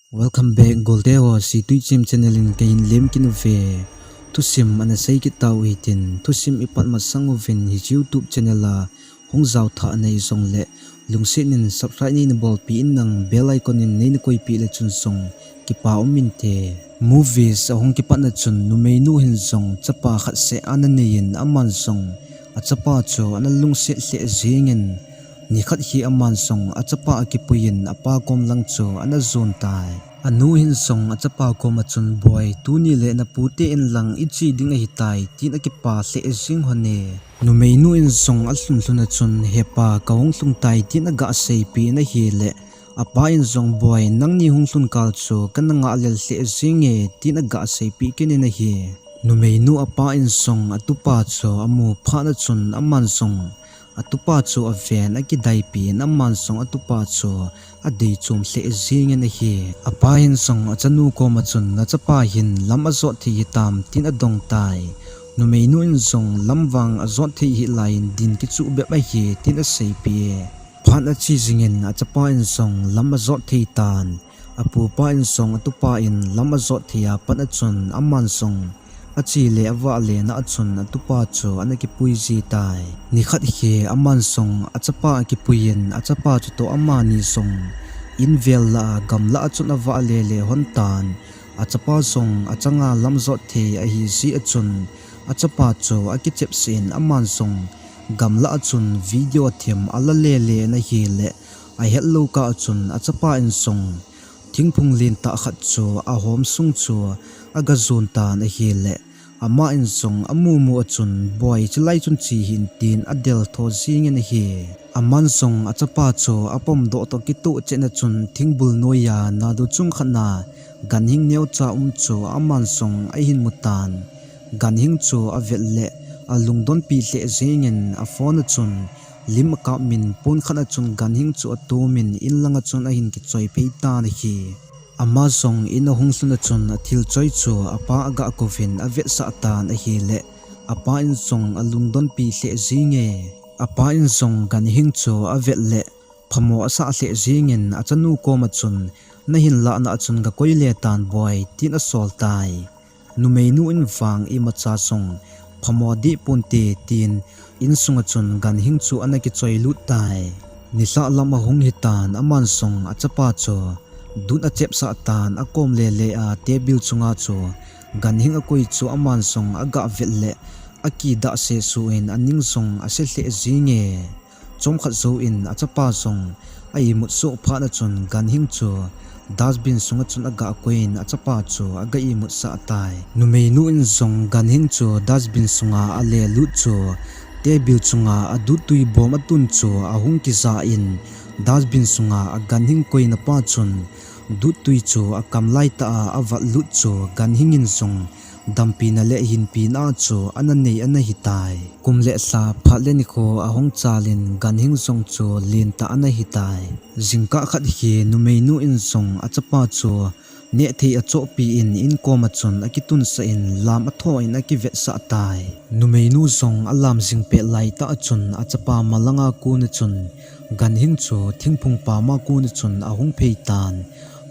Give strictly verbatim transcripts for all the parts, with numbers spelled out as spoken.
Welcome back, Golte ho, Situi Chim channel in kahin lemkit uve. Thusim ana seikit tau hitin, thusim ipat masang uvin hiche YouTube channel a hung jaotha nei jongle, lungset in subscribe neina bolpeh in lang bell icon in neina koipeh le chun jong kipa um inte. Movies ahung kipatna chun numeinu hin jong chapa khat seh ana neiyin aman jong achapa chu ana lungset lheh jengin, nikhat hi aman jong achapa akipuiyin apa kom lang chu ana jon tai. Anu hin jong achapa koma chun, Boi, tuni le napute in lang iche ding ahitai, tin akipa lheh jeng lhon e. Numeinu in jong alhun lhun a chun, Hepa, kahung lhung tai, tin aga seipeh in ahile, apa in jong, Boi, nangni hung lhun kal chu kana ngah lel lheh jenge, tin aga seipeh kit in ahi. Numeinu apa in jong atupa chu amu phat a chun aman jong atupa chu aven akidaipi in aman jong atupa chu adei chom lheh jengin ahi. Apa hin jong achanu koma chun, Nachapa hin lam ajot thei hitam, tin adong tai. Numeinu in jong, Lam vang ajot thei hih laiyin din kichuh bep ahi, tin aseipeh e. Phat ache jingin achapa in jong lam ajot thei tan. Apupa in jong atupa in lam ajot thei a pat a chun aman jong ache le avah lena a chun atupa chu ana kipui ji tai. Nikhat hi aman jong achapa akipuiyin achapa chutoh amani jong in vel lah a gamlah a chun avah lele lhon tan. Achapa jong achanga lam jot thei ahi jeh a chun achapa chu akichepsah in aman jong gamlah a chun video them ala lele in ahile, ahetlou kah a chun achapa in jong thingphung lentah khat chu ahom sung chu aga jon tan ahile, ama in jong amu mu a chun, Boi, chulai chun che hih in, tin adel tho jengin ahi. Aman jong achapa chu apomdoh toh kitoh chetna chun thingbul noiya nadu chung khat na ganhing neocha um chu aman jong ahin mu tan. Ganhing chu avet le alungdonpi lheh jengin aphone a chun lim akap in pon khat a chun ganhing chu atum in in lang a chun ahin kichoi phei tan ahi. Ama jong in ahung lhun a chun athil choi chu apa aga kouvin avetsah tan ahile, apa in jong alungdonpi lheh jenge. Apa in jong ganhing chu avet le phamo asah lheh jengin achanu koma chun, Nahin lahna a chun gakoi le tan, Boi, tin asol tai. Numeinu in vang imacha jong phamo deh ponte, tin insunga chun ganhing chu ana kichoi lut tai. Nilhah lam ahung hitan aman jong achapa chu dut achepsah tan akom lele a table chunga chu ganhing akoi chu aman jong aga vet le akidah sesuh in aning jong ase lheh jenge. Chomkhat jouvin achapa jong a imut soh phat a chun ganhing chu dustbin sunga chun aga koiyin achapa chu aga imutsah tai. Numeinu in jong ganhing chu dustbin sunga ale lut chu table chunga adut tui bom atun chu ahung kija in dustbin sunga aganhing koina pa chun dut tui chu akam laitah a avat lut chu ganhing in jong dampina le hinpina chu ana nei ana hitai. Kum le lha, phat le nikho ahung chalin ganhing jong chu lentah ana hitai. Jingkah khat hi numeinu in jong achapa chu nehthei achohpi in inkom a chun akitunsah in lam atho in akivetsah tai. Numeinu jong alam jing pet laitah a chun achapa malanga kon a chun ganhing chu thingphung pama kon a chun ahung phei tan.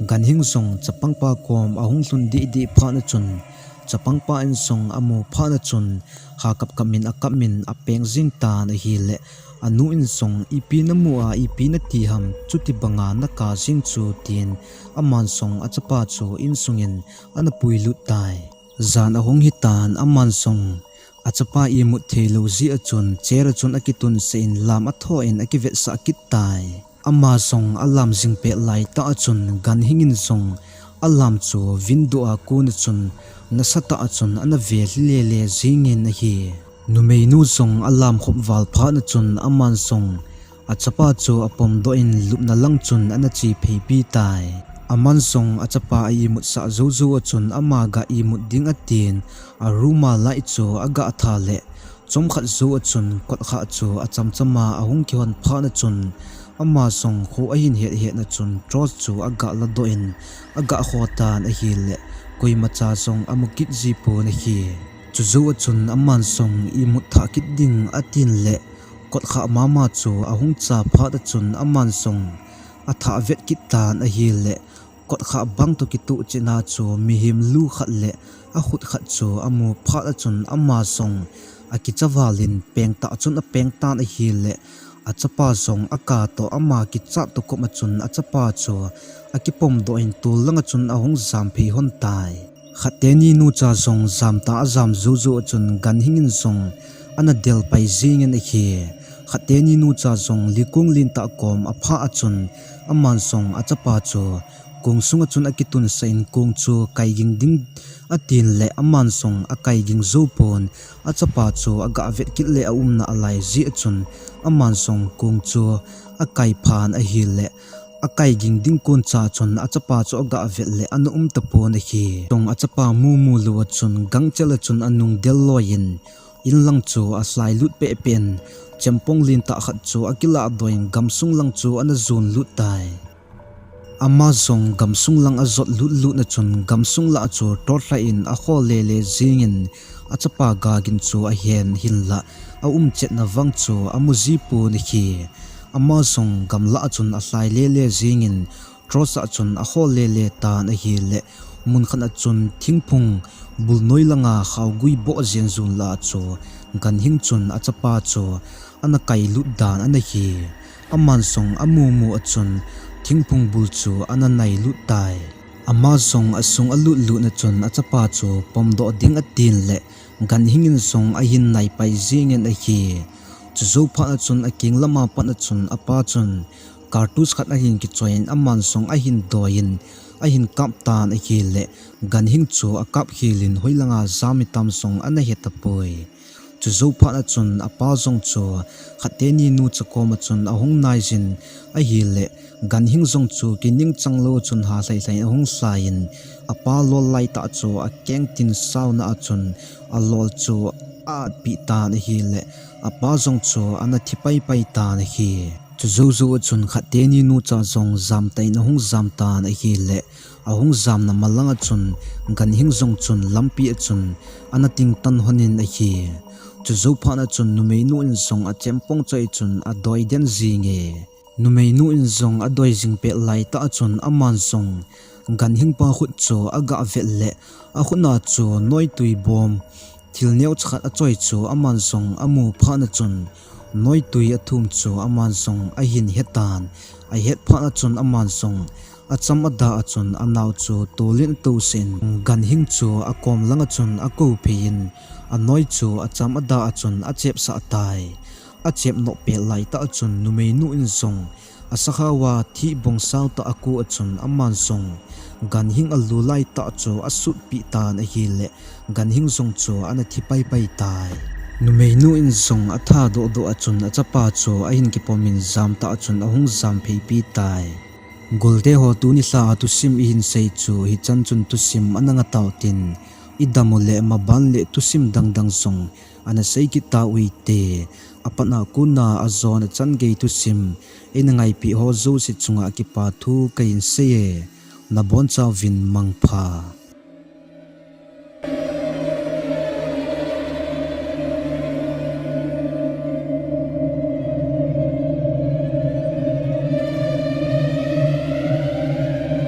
Ganhing jong chapangpa kom ahung lhun dehdeh phat a chun chapangpa in jong amu phat a chun ha kapkap in akap in apeng jing tan ahile, anu in jong, Ipi namu a, ipi nati ham, chuti banga naka jing chu, tin aman jong achapa chu insungin ana puilut tai. Jan ahung hitan aman jong achapa imut theilou jeh a chun chair a chun akitunsah in lam atho in akivetsah kit tai. Ama jong alam jing pet laitah a chun ganhing in jong alam chu window a kon a chun nasatah a chun ana ve lhi lele jingin ahi. Numeinu jong alam khop val phat a chun aman jong achapa chu apomdoh in lupna lang chun ana che pheipi tai. Aman jong achapa a imutsah joujou a chun ama ga imut ding atin a room a light chu aga tha le chomkhat jou a chun kotkhah chu achamchama ahung kihon phat a chun ama jong kho ahin het hetna chun torch chu aga ladoh in aga kho tan ahile koimacha jong amu kit ji pon ahi. Chujou a chun aman jong imut thah kit ding atin le kotkhah mama chu ahung cha phat a chun aman jong athah vet kit tan ahile Kot kha bang toh kitoh chena chu mihem lu khat le akhut khat chu amu phat a chun ama jong akicha val in peng tah chun apeng tan ahile, achapa jong aka toh ama kichat toh kom a chun achapa chu akipom doh in tol lang a chun ahung jam phei hon tai. Khat teni nu cha jong jam ta ajam jou jou a chun ganhing in jong ana del pai jing in ahi. Khat teni nu cha jong likung lin tah kom apha a chun aman jong achapa chu kong sung a chun akitun sah in kong chu kai ging ding atin le aman jong akai ging jou pon, achapa chu aga vet kit le aumna alai jeh a chun aman jong kong chu akai phan ahile, akai ging ding kon cha chun achapa chu aga vet le ana um tapon ahi. Jong achapa mumu lou a chun gangchel a chun anung del loi in, in lang chu alhai lut peh peh in, chempong lin tah khat chu akilah doh in gamsung lang chu ana jon lut tai. Ama jong gamsung lang ajot lut lut na chun gamsung lah chu torch lhai in akhol le le jing in achapa ga ging chu ahen hinlah aum chet na vang chu amu ji pon ahi. Ama jong gamlah a chun alhai le le jing in torch a chun akhol le le tan ahile, mun khat a chun thingphung bul noi langa khaogui boh jen jon lah a chu ganhing chun achapa chu ana kai lut dan ana hi. Aman jong amu mu a chun thingphung bul chu ana nai lut tai. Ama jong asung alut lut na chun achapa chu pom doh ding atin le ganhing in jong ahin nai pai jing in ahi. Chujou phat a chun akeng lama pat a chun apa chun cartridge khat ahin kichoi in aman jong ahin doi in ahin kap tan ahile, ganhing chu akap khel in hoilanga jam itam jong ana he tapoi. Chujou phat a chun apa jong chu khat teni nu cha kom a chun ahung nai jin ahile, ganhing jong chu kining chang lou chun halhai lhai in ahung lhai in, apa lol lai tah chu akeng tin sao na a chun alol chu aat pi tan ahile, apa jong chu ana thi pai pai tan ahi. Chujou jou a chun khat teni nu cha jong jam tah in ahung jam tan ahile, ahung jam na malang a chun ganhing jong chun lampi a chun ana ting tan hon in ahi. Chujou phat a chun numei nu in jong achempong choi chun adoi den jing e. Numei nu in jong adoi jing pet lai tah a chun aman jong ganhing pa khut chu aga vet le akhut na chu noitui bom thil neo cha khat achoi chu aman jong amu phat a chun noitui athum chu aman jong ahin he tan. Ahet phat a chun aman jong acham ada a chun anao chu tol in atou sah in ganhing chu akom lang a chun akou phei in anoi chu acham ada a chun achep sah tai. Achep noh pet lai tah a chun numei nu in jong asakha uva thih bong sao tah akou a chun aman jong ganhing alu lai tah chu asut pi tan ahile, ganhing jong chu ana thi pai pai tai. Numei nu in jong atha doh doh a chun achapa chu ahin kipom in jam tah a chun ahung jam phei pi tai. Golte ho, tuni lha a thusim ihin sei chu hichan chun thusim ana nga tau tin, idam u le maban le thusim dang dang jong ana sei kit tau hite. Apat a kona ajon a chan gei thusim eina ngaipi ho jouse chunga kipa thu kahin sei e. Nabon chauvin mangpha.